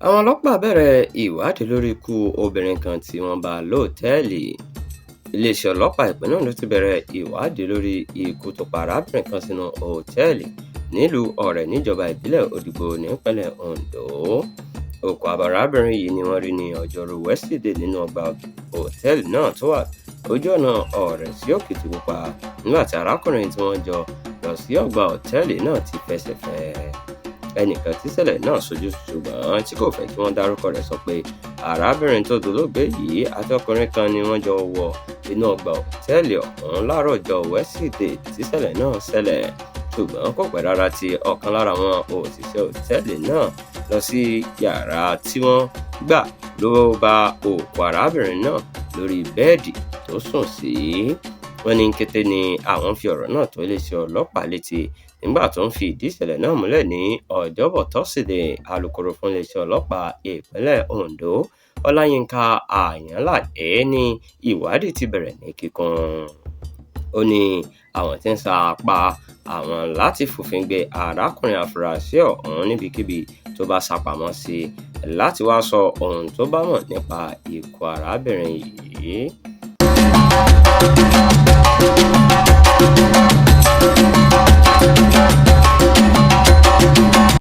Àwọn ọlọ́pàá bẹ̀rẹ̀ ìwádìí lórí ikú obìnrin kan tí wọ́n bá lọ́tẹ̀ẹ̀lì. Iléeṣẹ́ ọlọ́pàá ìpínlẹ̀ Ondo ti bẹ̀rẹ̀ ìwádìí lórí ikú tó pa arábìnrin kan sínú òtẹ́ẹ̀lì nílùú Ọ̀rẹ̀ níjọba ìbílẹ̀ Òdìgbò nípínlẹ̀ Ondo. Òkú arábìnrin yìí ni wọ́n rí ní ọjọ́rú Wẹ́sídẹ̀ẹ́ nínú ọgbà òtẹ́ẹ̀lì náà tó wà lójú ọ̀nà Ọ̀rẹ̀ sí Òkìtìpupa nígbà tí arákùnrin tí wọ́n jọ lọ sí ọgbà òtẹ́ẹ̀lì náà ti fẹsẹ̀ fẹ́ ẹ. Ẹnìkan tíṣẹ̀lẹ̀ náà ṣojú ṣùgbọ́n tí kò fẹ́ kí wọ́n dárúkọ rẹ̀ sọ pé arábìnrin tó dolóògbé yìí àti ọkùnrin kan ni wọ́n jọ wọ inú ọgbà òtẹ́ẹ̀lì ọ̀hún láàárọ̀ ọjọ́ Wẹ́sídẹ̀ẹ́ tíṣẹ̀lẹ̀ náà ṣẹlẹ̀, ṣùgbọ́n kò pẹ́ rárá tí ọ̀kan lára àwọn òṣìṣẹ́ òtẹ́ẹ̀lì náà lọ sí yàrá tí wọ́n gbà ló bá òkú arábìnrin náà lórí bẹ́ẹ̀dì tó sùn sí. Wọ́n ní kété ni àwọn fi ọ̀rọ̀ náà tó iléeṣẹ́ ọlọ́pàá létí. Nígbà tó ń fi ìdí ìṣẹ̀lẹ̀ náà múlẹ̀ ní Ọjọ́bọ̀ Tọ́sídẹ̀ẹ́, alūkkóró fún iléeṣẹ́ ọlọ́pàá ìpínlẹ̀ Ondo, Ọláyínká Àyànládé, ní ìwádìí ti bẹ̀rẹ̀ ní kíkún. Ó ní àwọn tí ń sa apá àwọn láti fòfin gbé arákùnrin afurasí ọ̀hún níbikíbi tó bá sá pamọ́ sí láti wáá sọ ohun tó bá mọ̀ nípa ikú arábìnrin yìí.